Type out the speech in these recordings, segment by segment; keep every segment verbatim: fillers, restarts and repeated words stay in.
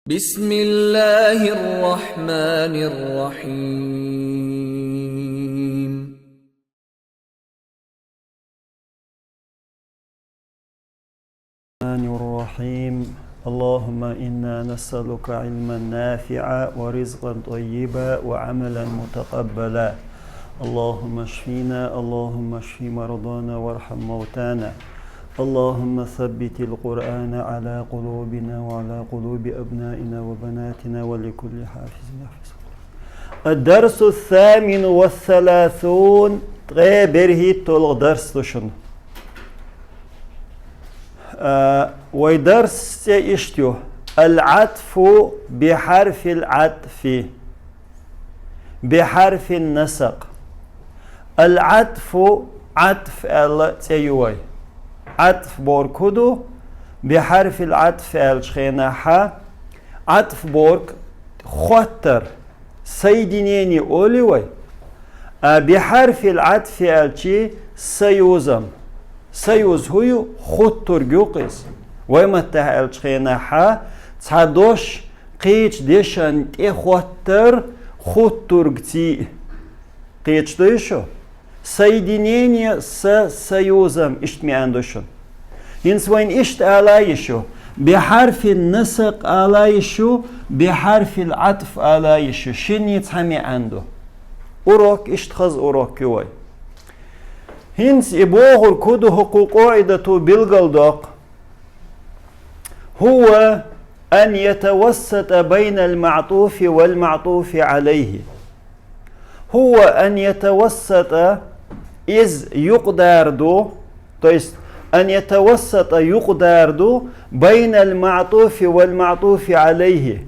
بسم الله الرحمن الرحيم. الرحمن الرحيم. اللهم إنا نسألك علما نافعا ورزقا طيبا وعملا متقبلا. اللهم اشفنا، اللهم اشف مرضانا وارحم موتانا. اللهم ثبت القرآن على قلوبنا وعلى قلوب أبنائنا وبناتنا ولكل حافظ يحفظ القرآن. الدرس الثامن والثلاثون. Ткъе берхӀитталгӀа дарс ду шуна. А, вай дарс цӀе иштта ю: العطف بحرف العطف بحرف النسق. العطف, Ӏатф аьлла цӀе ю вай. Ӏатф бохург хӀун ду? بحرف العطف аьллачу хенахьа, Ӏатф бохург хоттар, соединение олий вай. А بحرف العطف аьлчи союзом. Союз хӀун ю? Хуттург ю-кх иза. Вай маттахь аьллачу хенахьа, цхьа дош кхечу дешан тӀе хоттар хуттургций. Кхечу дуй шу? Соединение со союзом, иштта маьӀна ду шуна. ХӀинца вайна иштта ала йиш ю: بحرف النسق ала йиш ю, بحرف العطف ала йиш ю. Шинна цхьа маьӀна ду. Урок иштта хаза урок ю вай. ХӀинца и бохург хӀун ду, хӀокху къаӀидато билгалдоккху: هو أن يتوسط بين المعطوف والمعطوف عليه. هو أن يتوسط, иза юкъадар ду, то есть أن يتوسط, юкъадар ду, بين المعطوف والمعطوف عليه.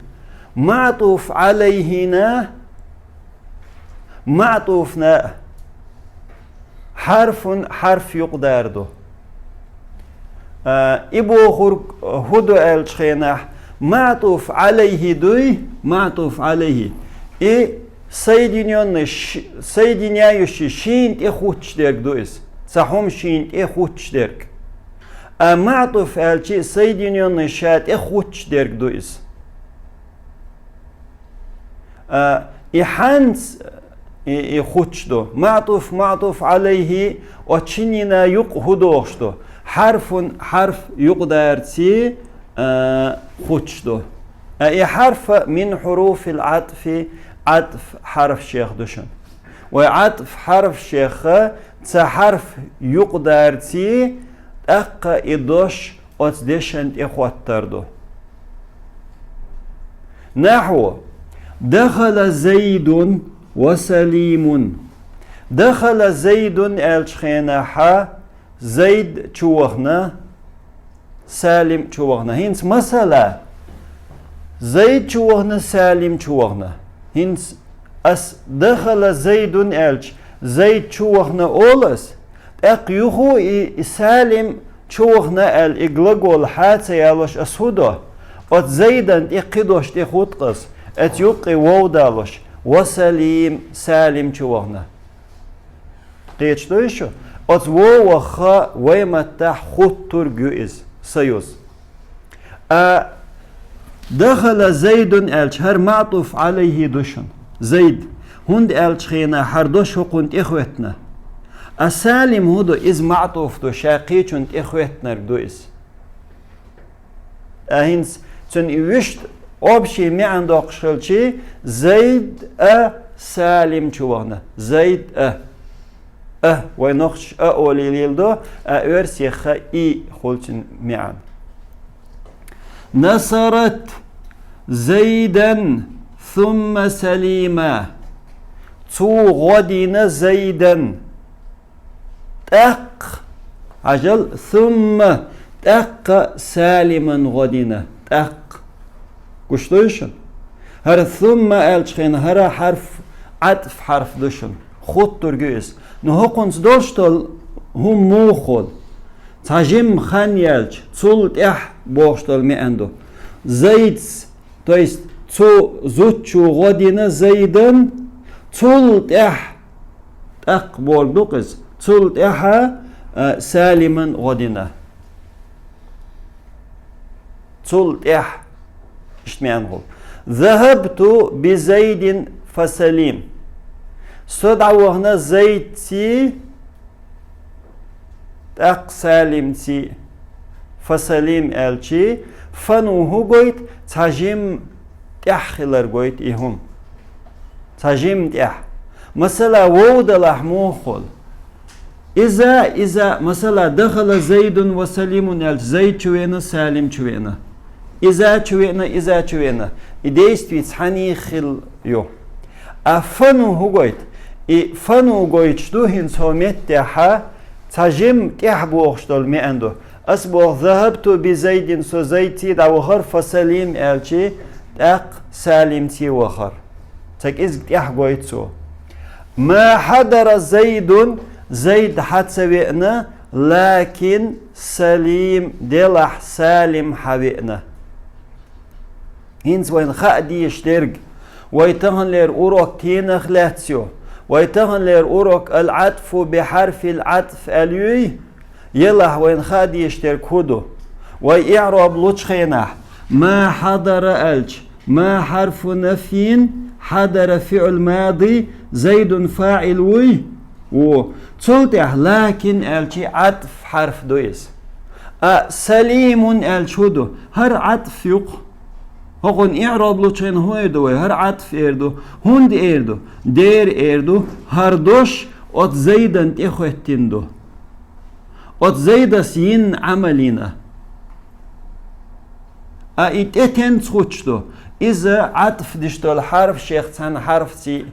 МаӀтуф Ӏалайхина, маӀтуфна а. حرف, хьарф юкъадар ду. А, и бохург хӀун ду аьллачу хенахь, маӀтуф Ӏалайхи дуй, маӀтуф Ӏалайхи. И соединённый, ш-, соединяющий шийна тӀе хуттуш дерг ду иза. Цхьа хӀума шийна тӀе хуттуш дерг. А маӀтуф аьлчи соединённый ша тӀе хуттуш дерг ду иза. А, и хьанца и, и хуттуш ду. МаӀтуф, маӀтуф Ӏалайхи, оцу шиннина юкъа хӀун дохуш ду? Хьарфун, хьарф юкъадарций, а, хуттуш ду. А, и хьарф من حروف العطف, Ӏатф хьарфашех ду шуна. Вай Ӏатф хьарфашех цхьа хьарф юкъадарций, тӀаккха и дош оцу дешан тӀе хоттар ду. نحو: دخل زيد وسليم. دخل زيد аьллачу хенахьа, Зайд чу вахана, Салим чу вахана. ХӀинца масала, Зайд чу вахана, Салим чу вахана. ХӀинца ас دخل زيد аьлча, Зайд чу вахана олу ас, тӀаккха юха и, и Салим чу вахана аьлла, и глагол хьа ца ялош ас хӀун до? Оцу Зайдан тӀе кхидош тӀе хуткъа ас, оцу юккъе вов далош, وسليم, Салим чу вахана. Кхеча дуй шу? Оцу вовах вай маттахь хуттург ю иза, союз. А دخل زيد аьлча, хӀара маӀтуф Ӏалайхи ду шуна, Зайд. ХӀунда аьлча хенахь хӀара дош хӀокхунна тӀе хоьттина. А Салим хӀун ду, иза маӀтуф ду, ша кхечунна тӀе хоьттинарг ду иза. А хӀинца цуьнан и вуьшта общий маьӀна доккхуш хилчий, Зайд а Салим чу вахана. Зайд а. А, вай нохчаша а олий леладо, а оьрсеха и хуьлу цуьнан маьӀна. نصرت زيدا ثم سليما. Цо гӀо дина Зайдан. ТӀаккха, хьажал, ثم, тӀаккха Салиман гӀо дина. ТӀаккха. Гуш дуй шуна? ХӀара ثم аьллачу хенахь хӀара хьарф, Ӏатф хьарф ду шуна. Хуттург ю иза. Ну, хӀокхунца долуш долу хӀума муха хуьлу? Цхьа жимма хан яьлча, цул тӀаьхьа бохуш долу маьӀна ду. Зайдс, то есть цу зудчо гӀо дина Зайдан, цул тӀаьхьа, тӀаккха бохург ду-кх иза, цул тӀаьхьа, а, Салиман гӀо дина. Цул тӀаьхьа. маӀан хул. ذهبت بزيد فسليم. Со дӀавахана Зайдций, тӀаккха Салимций. فسليم аьлчи, фану хӀу гойту, цхьа жим тӀехь хилар гойту и хӀума. Цхьа жим тӀехь. Масала, вов далахь муха хул? Иза, иза, масала, دخل زيد وسليم аьлча, Зайд чу веана, Салим чу веана. Иза чу веана, иза чу веана. И действие цхьаьний хилла ю. А фану хӀу гойту? И фану гойтуш ду хӀинца хӀо меттехьа, цхьа жим тӀехь бохуш долу маӀан ду. Ас боху, ذهبت بزيد, со Зайдций дӀавахара, فسليم аьлчи, тӀаккха Салимций вахара. Ца кӀезиг тӀехь гойту цо. ما حضر زيد, Зайд хьа ца веана, لكن سليم, делахь Салим хьа веана. ХӀинца вайна хаа дезаш дерг, вай таханлера урок кенах лаьцна ю. Вай таханлера урок العطف بحرف العطف аьлла юй, елахь вайна хаа дезаш дерг хӀу ду? Вай иӀроб лучу хенахь, ما حضر аьлча, ما حرف نفي, حضر فعل ماضي, زيد فاعل вуй? Ву. Цул тӀаьхьа لكن аьлчи, Ӏатф хьарф ду иза. А سليم аьлча хӀу ду? ХӀара Ӏатф ю-кх. ХӀокхунна иӀроб лучу хенахь хӀун эр ду вай? ХӀара Ӏатф эр ду. ХӀунда эр ду? Дера эр ду, хӀара дош оцу Зайдан тӀе хӀоьттина ду. Оцу Зайдас йина Ӏамал йина. А и тӀе тенца хӀуттуш ду? Иза Ӏатф деш долу хьарф шех цхьана хьарфций.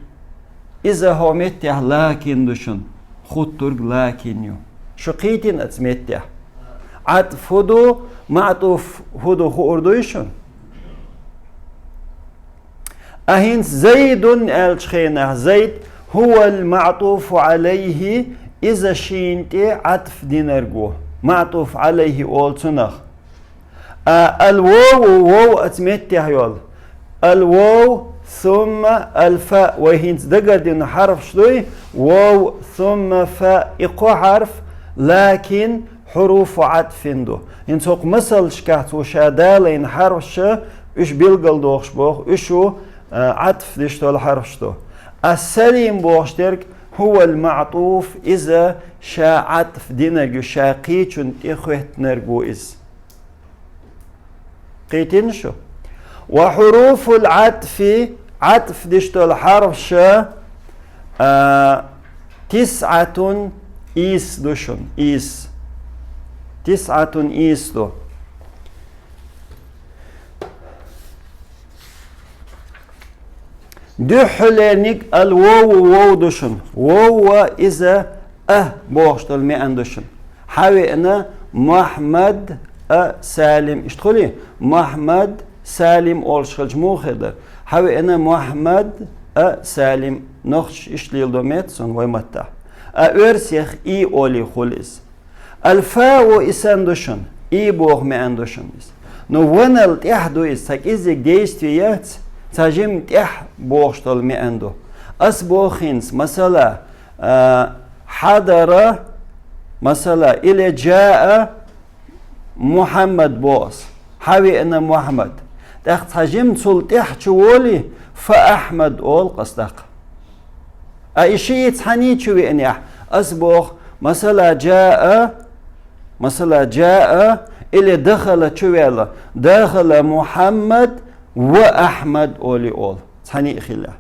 Иза хӀо меттехь لكن ду шуна. ХӀуттург لكن ю. Шу кхийтина оцу меттехь? Ӏатф хӀу ду, маӀтуф хӀу ду хуур дуй шуна? А хӀинца زيد аьллачу хенахь, Зайд هو المعطوف عليه, иза шена тӀе Ӏатф динарг ву. МаӀтуф Ӏалайхи олу цунах. А الواو, вов оцу меттехь йолу. الواو ثم الفاء, вай хӀинца дагардина хьарфаш дуй, вов, ثم, фа, и кхо хьарф, لكن حروف عطف ду. ХӀинца хӀокху масалшкахь цо ша далийна хьарфаш, уьш билгалдохуш боху, уьш ву, а, Ӏатф деш долу хьарфаш ду. А سليم бохуш дерг هو المعطوف, иза ша Ӏатф динарг ю, ша кхечунна тӀе хӀоьттинарг ву иза. Кхийтина шу? وحروف العطف, Ӏатф деш долу хьарфаш, а, تسعة, ийс ду шуна, ийс. تسعة, ийс ду. Дуьххьалерниг الواو, вов ду шуна. Вов, иза а бохуш долу маьӀна ду шуна. Хьа веана Мухьаммад а Салим. Иштта хуьлий? Мухьаммад, Салим олуш хилча муха хир дара? Хьа веана Мухьаммад а Салим. Нохчаша иштта леладо меттахь суна вай маттахь. А оьрсех и олий хуьлу иза. الفاء, и санна ду шуна, и боху маьӀна ду шуна иза. Ну, ванал тӀехь ду иза, ца кӀезиг действие яц, ца жима тӀехь бохуш долу маьӀна ду. Ас боху хӀинца, масала, а, حضر, масала, или جاء محمد боху ас. Хьа веана Мухьаммад. ТӀаккха цхьа жима цул тӀехь чу волий, فأحمد олу-кх ас тӀаккха. А и шиъ цхьаьний чу веанехь, ас боху, масала, جاء, масала, جاء или دخل чу ваьлла, دخل محمد وأحمد олий олу, цхьаьний хилла.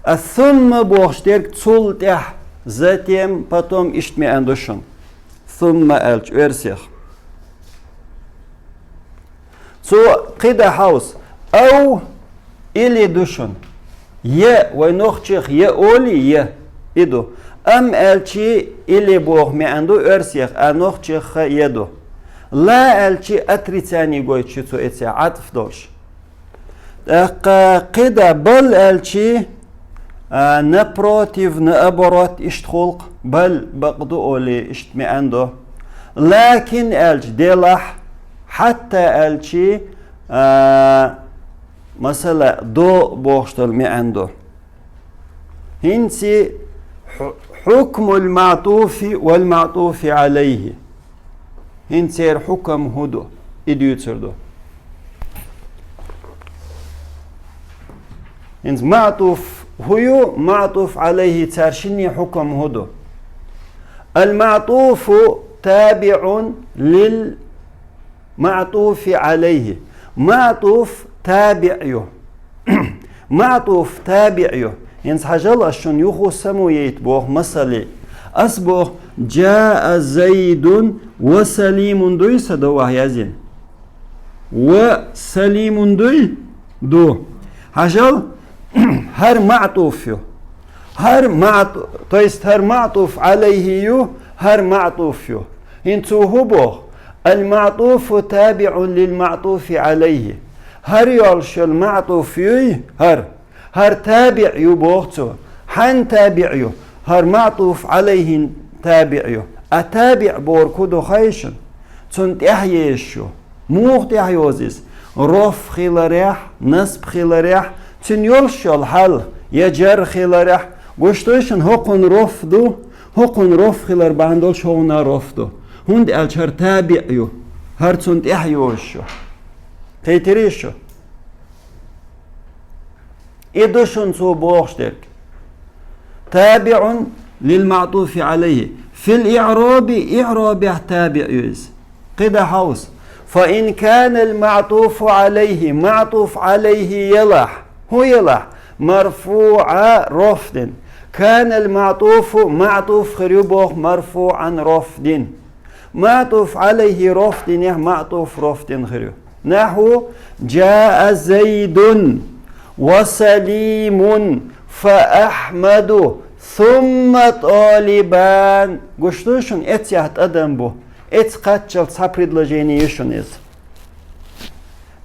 А ثم бохуш дерг цул тӀехь, затем, потом иштта маьӀна ду шуна. ثم аьлча оьрсех. Цо кхидӀа хьовса, أو или ду шуна. Я, вай нохчех я олий, я, и ду. أم аьлчи или боху маьӀна ду оьрсех, а нохчех ха я ду. لا аьлчи отрицание гойтуш ю цо эццехь, Ӏатф долуш. ТӀаккха кхидӀа بل аьлчи, а, напротив, наоборот, иштта хул-кх, بل бакъ ду олий, иштта маьӀна ду. لكن аьлча делахь, حتى аьлчи, а, масала, до бохуш долу маьӀна ду. ХӀинца хьу-, حكم المعطوف والمعطوف عليه. ХӀинца церан хьукам хӀун ду? И дуьйцур ду. ХӀинца маътуф хӀу ю, маътуф Ӏалайхи, цар шинне хьукам хӀу ду? Ал-маътуфу табиӀун лил-маътуфи Ӏалайхи. Маътуф табиӀ ю. Маътуф табиӀ ю. ХӀинца хьажал, ас шуна юху самуйейт боху масале. Ас боху: «Джаа Зайдун ва Салимун» дуй сан довахь яздина? «Ва Салимун» дуй? Ду. Хьажал, хӀара маътуф ю. ХӀара маъту-, то есть хӀара маътуф Ӏалайхи ю, хӀара маътуф ю. ХӀинца цо хӀу боху? Ал-маътуфу табиӀун лил-маътуфи Ӏалайхи. ХӀара йолуш йолу маътуф юй хӀара? ХӀара табиӀ ю боху цо. Хьан табиӀ ю? ХӀара маътуф Ӏалайхин табиӀ ю. А табиӀ бохург хӀу ду хаьий шуна? Цунна тӀаьхьа езаш ю. Муха тӀаьхьа йозу иза? Роф хиларехь, насб хиларехь, цуьнан йолуш йолу хьал, я джар хиларехь. Гуш дуй шуна, хӀокхунна роф ду, хӀокхунна роф хилар бахьана долуш хӀокхунна роф ду. ХӀунда аьлча хӀара табиӀ ю, хӀара цунна тӀаьхьа йозуш ю. Кхийтирий шу? И ду шуна цо бохуш дерг. ТабиӀун лил-маътуфи Ӏалайхи. Фил-иӀраби, иӀрабехь табиӀ ю иза. КхидӀа хьовса. Фа ин канал-маътуфу Ӏалайхи, маътуф Ӏалайхи елахь. ХӀун елахь? МарфуӀан, роф дина. Канал-маътуфу, маътуф хир ю боху, марфуӀан, роф дина. Маътуф Ӏалайхи роф динехь, маътуф роф дина хир ю. Нахьу: «Джаа Зайдун ва Салимун фа Ахьмаду сумма ТӀолибан». Гуш дуй шуна, эццехь тӀадам бу. Эцца кхаччалц цхьа предложени ю шуна иза.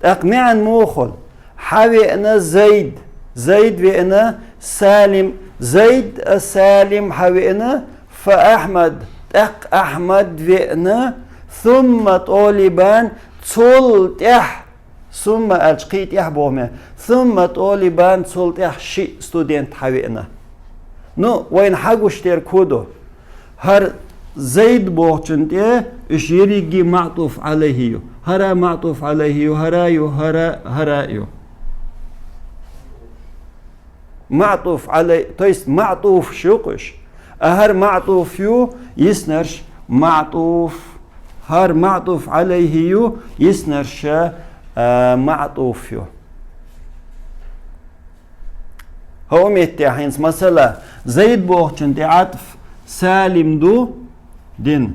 ТӀаккха маьӀна муха хуьлу? Хьан веана Зайд, Зайд веана Салим, Зайд а Салим хьан веана, фа Ахьмад, тӀаккха Ахьмад веана, сумма ТӀолибан, цул тӀаьхьа, сумма аьлча кхин тӀаьхьа боху ме, сумма ТӀолибан, цул тӀаьхьа шиъ студент хьан веана. Ну, вайна хьан гуш дерг хӀу ду? ХӀара Зайд бохучун тӀе уьш ерриге маътуф Ӏалайхи ю. ХӀара маътуф Ӏалайхи ю, хӀара ю, хӀара, хӀара ю. Маътуф Ӏалай-, то есть маътуф шу кхуьш. А хӀара маътуф ю, йиснарш маътуф. ХӀара маътуф Ӏалайхи ю, йиснарш, а, маътуф ю. ХӀокху меттехь хӀинца, масала, Зайд бохучун тӀе Ӏатф Салим ду дина.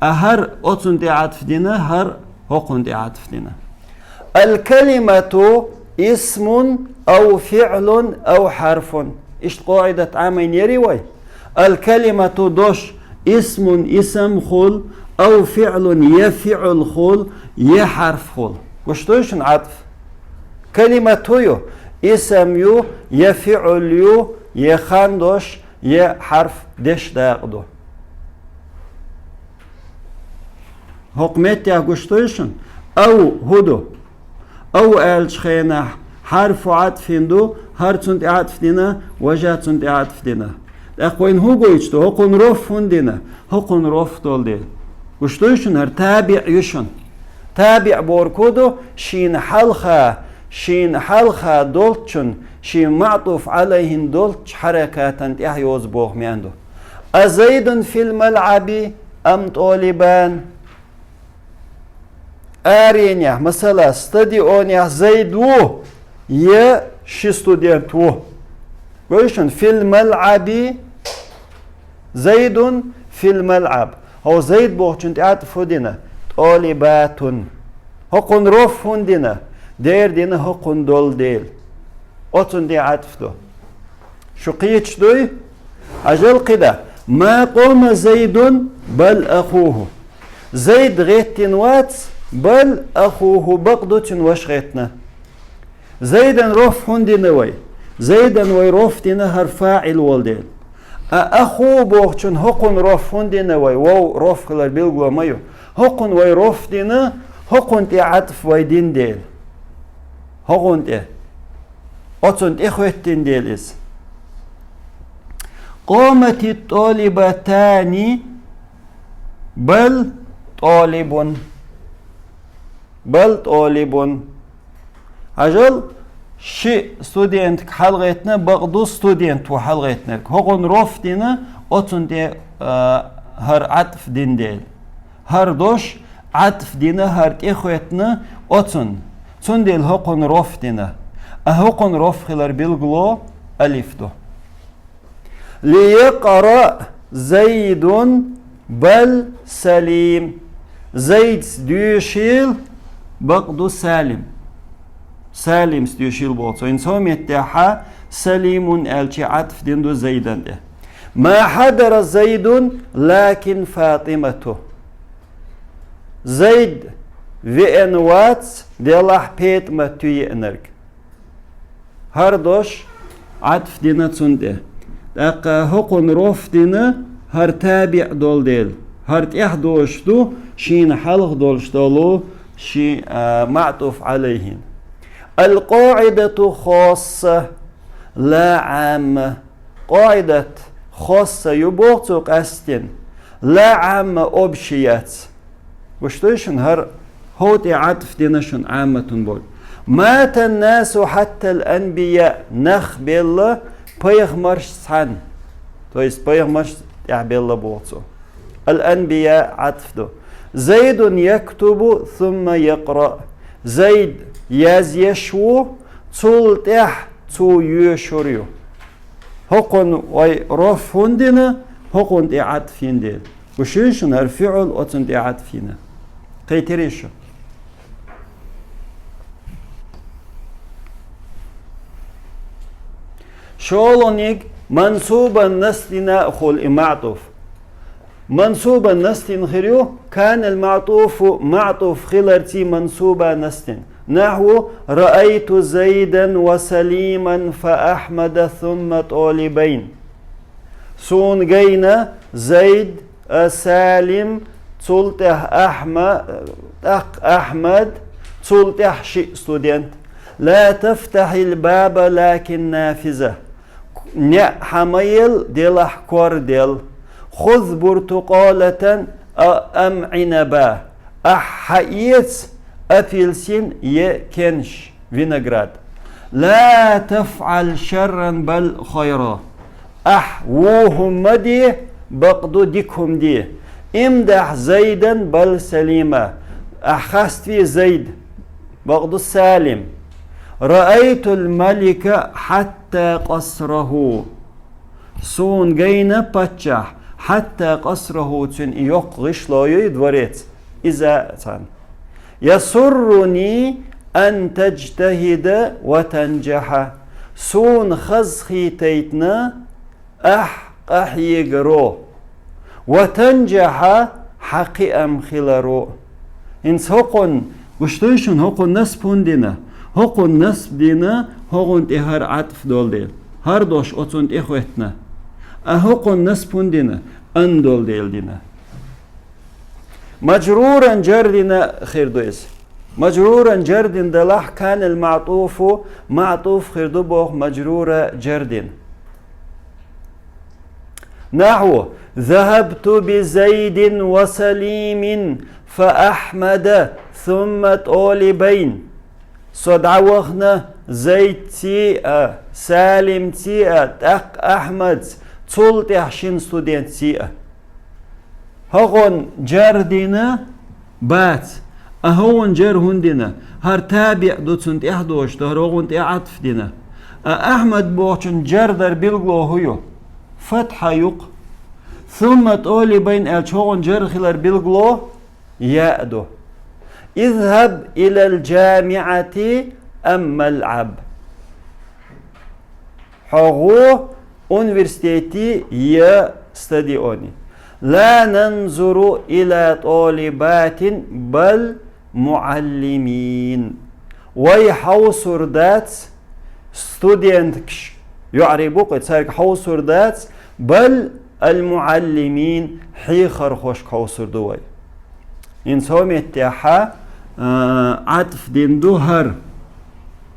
А хӀара оцун тӀе Ӏатф дина, хӀара хӀокхун тӀе Ӏатф дина. Ал-калимату исмун ав фиълун ав хьарфун. Иштта къоӀидат Ӏамайнерий вай? Ал-калимату дош исмун исам хул, ав фиълун я фиъл хул, я хьарф хул. Гуш дуй шуна Ӏатф? Калимату ю, исам ю, я фиъл ю, я хандош, я хьарф деш дакъа ду. ХӀокху меттехь гуш дуй шуна? Ав хӀу ду? Ав аьллачу хенахь хьарфу Ӏатфин ду, хӀара цунна тӀе Ӏатф дина, важа цунна тӀе Ӏатф дина. ТӀаккха вайна хӀун гойтуш ду? ХӀокхунна роф хӀунда дина? ХӀокхунна роф долу дела. Гуш дуй шуна, хӀара табиӀ ю шуна. ТабиӀ бохург хӀу ду? Шена хьалха, шена хьалха долчун, шен маътуф Ӏалайхин долчу хьаракатан тӀехь йозу боху маьӀна ду. А Зайдун фил малъаби ам тӀолибан? Аренехь, масала, стадионехь Зайд ву, я ши студент ву? Гой шуна, фил малъаби, Зайдун фил малъаб. ХӀо Зайд бохучун тӀе Ӏатф хӀу дина? ТӀолибатун. ХӀокхунна роф хӀунда дина? Дера дина хӀокхунна долу дела. Оцунна тӀе Ӏатф ду. Шу кхеташ дуй? Хьажал кхидӀа. Ма къома Зайдун, бал ахуху. Зайд гӀеттина вац, бал ахуху, бакъ ду, цуьнан ваша гӀеттина. Зайдан роф хӀунда дина вай? Зайдан вай роф дина хӀара фаӀил волу дела. А аху бохучун хӀокхунна роф хӀунда дина вай? Вов роф хилар билгало ма ю. ХӀокхунна вай роф дина, хӀокхунна тӀе Ӏатф вай дина дела. ХӀокхунна тӀе. Оцунна тӀе хӀоьттина дела иза. Къомати тӀолибатани, бал тӀолибун. Бал тӀолибун. Хьажал, Ши студентка хьалгӀеттина, бакъду студент ву хьалгӀеттинарг. ХӀокхунна роф дина, оцунна тӀе, а, хӀара Ӏатф дина дела. ХӀара дош Ӏатф дина, хӀара тӀехӀоьттина оцунна. Цундела хӀокхунна роф дина. А хӀокхунна роф хилар билгало алиф ду. ليقرأ زيد بل سليم. Зайдас доьшийла, бакъду Салим. Салимас доьшийла боху цо. ХӀинца хӀокху меттехь Салимун аьлча Ӏатф дина ду Зайдан тӀе. ما حضر زيد لكن فاطمة. Зайд веана вац, делахь ПетӀамат ю еанарг. ХӀара дош Ӏатф дина цунна тӀе. ТӀаккха хӀокхунна роф дина, хӀара табиӀ долу дела. ХӀара тӀехь дош ду, шена хьалха долуш долу ши, а, маӀтуф Ӏалайхин. القاعدة خاصة لا عامة. КъаӀидат хасса ю боху цо къаьсттина. لا عامة общий яц. Гуш дуй шуна, хӀара хӀокху тӀе Ӏатф дина шуна Ӏамматун боху. مات الناس حتى الأنبياء. Нах белла пайхамарш цхьаьна. То есть пайхамарш тӀехь белла боху цо. الأنبياء Ӏатф ду. زيد يكتب ثم يقرأ. Зайд язъеш ву, цул тӀехь цо йоьшур ю. ХӀокхунна вай роф хӀунда дина, хӀокхунна тӀе Ӏатф йина дела. Гуш ю шуна, хӀара фиӀл оцунна тӀе Ӏатф йина. Кхетирий шу? ШолгӀаниг мансубан насб дина а хуьлу и маӀтуф. Мансубан насб дина хир ю, كان المعطوف маӀтуф хиларца мансубан насб дина. نحو: رأيت زيدا وسليما فأحمد ثم طالبين. Суна гайна Зайд, а, Салим, цул тӀаьхьа Ахьма-, тӀаккха Ахьмад, цул тӀаьхьа шиъ студент. لا تفتح الباب لكن نافذة. Неа хьа ма елла, делахь кор дел. خذ برتقالة أ-، أم عنبا. Ахь хьаэца апельсин я кенаш, виноград. لا تفعل شرا بل خيرا. Ахь вон хӀума ма де, бакъду дика хӀума де. امدح زيدا بل سليما. Ахь хаставе Зайд, бакъду Салим. رأيت الملك حتى قصره. Суна гайна паччахь, حتى قصره, цуьнан и йоккха гӀишло ю, и дворец, иза царна. يسرني أن تجتهد وتنجح. Суна хазахетайтина ахь къахьегаро. وتنجح, хьан кхиам хиларо. ХӀинца хӀокхунна, гуш дуй шуна, хӀокхунна насб хӀунда дина? ХӀокхунна насб дина, хӀокхунна тӀе хӀара Ӏатф долу дела. ХӀара дош оцунна тӀе хӀоьттина. А хӀокхунна насб хӀунда дина? Ан долу дела дина. مجرورا جر дина хир ду иза. مجرورا جر дина далахь, كان المعطوف маӀтуф хир ду боху مجرورا جر дина. نحو: ذهبت بزيد وسليم فأحمد ثم طالبين. Со дӀавахана Зайдций а, Салимций а, тӀаккха Ахьмадца, цул тӀаьхьа шина студентций а. ХӀокхунна джар дина бац. А хӀокхунна джар хӀунда дина? ХӀара табиӀ ду, цунна тӀаьхьа дош ду, хӀара хӀокхунна тӀе Ӏатф дина. А Ахьмад бохучун джар дар билгало хӀун ю? Фатхьа ю-кх. ثم طالبين аьлча, хӀокхунна джар хилар билгало яъ ду. اذهب إلى الجامعة أم العب. Хьо гӀо университете я стадионе. لا ننظر إلى طالبات بل معلمين. Вай хьовсур дац студенткаш, йоӀарий бу-кх, цаьрга хьовсур дац, بل المعلمين, хьехархошка хьовсур ду вай. ХӀинца хӀокху меттехь, а, Ӏатф дина ду хӀара.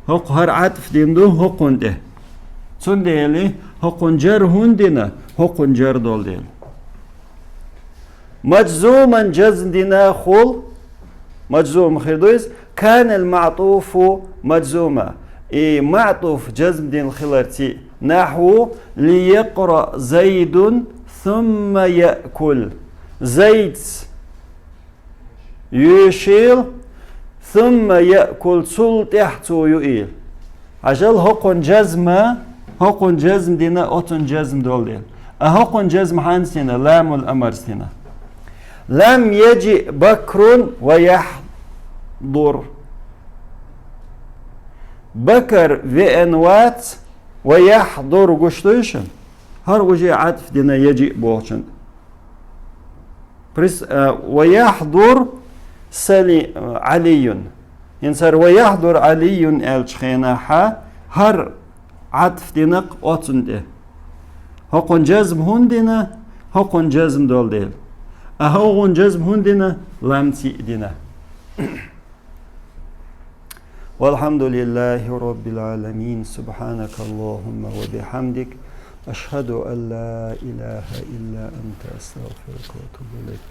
ХӀокху хӀара Ӏатф дина ду хӀокхунна тӀе. Цундела хӀокхунна джар хӀунда дина, хӀокхунна джар долу дела. مجزوما джазм дина хул, маджзум хир ду иза, كان المعطوف مجزوما. И маътуф джазм дина хилар ци. نحو: ليقرأ زيد ثم يأكل. Зайдс йоьшийла, ثم يأكل, цул тӀехьа цо юийла. Хьажал, хӀокхунна джазма, хӀокхунна джазм дина, оцунна джазм долдела. А хӀокхунна джазм хьанца дина? Ламул амрца дина. لم يجئ بكر ويحضر. Бакр веана вац, ويحضر гуш дуй шуна? ХӀара уже Ӏатф дина يجئ бохучунна. Прис-, а, ويحضر سلي-, а, علي. ХӀинца хӀара ويحضر علي аьлча хенахьа, хӀара Ӏатф дина-кх оцунна тӀе. ХӀокхунна джазм хӀунда дина? ХӀокхунна джазм долдела. А хӀокхунна джазм хӀунда дина? Ламца дина. والحمد لله رب العالمين. سبحانك اللهم وبحمدك. أشهد أن لا إله إلا أنت. أستغفرك وأتوب إليك.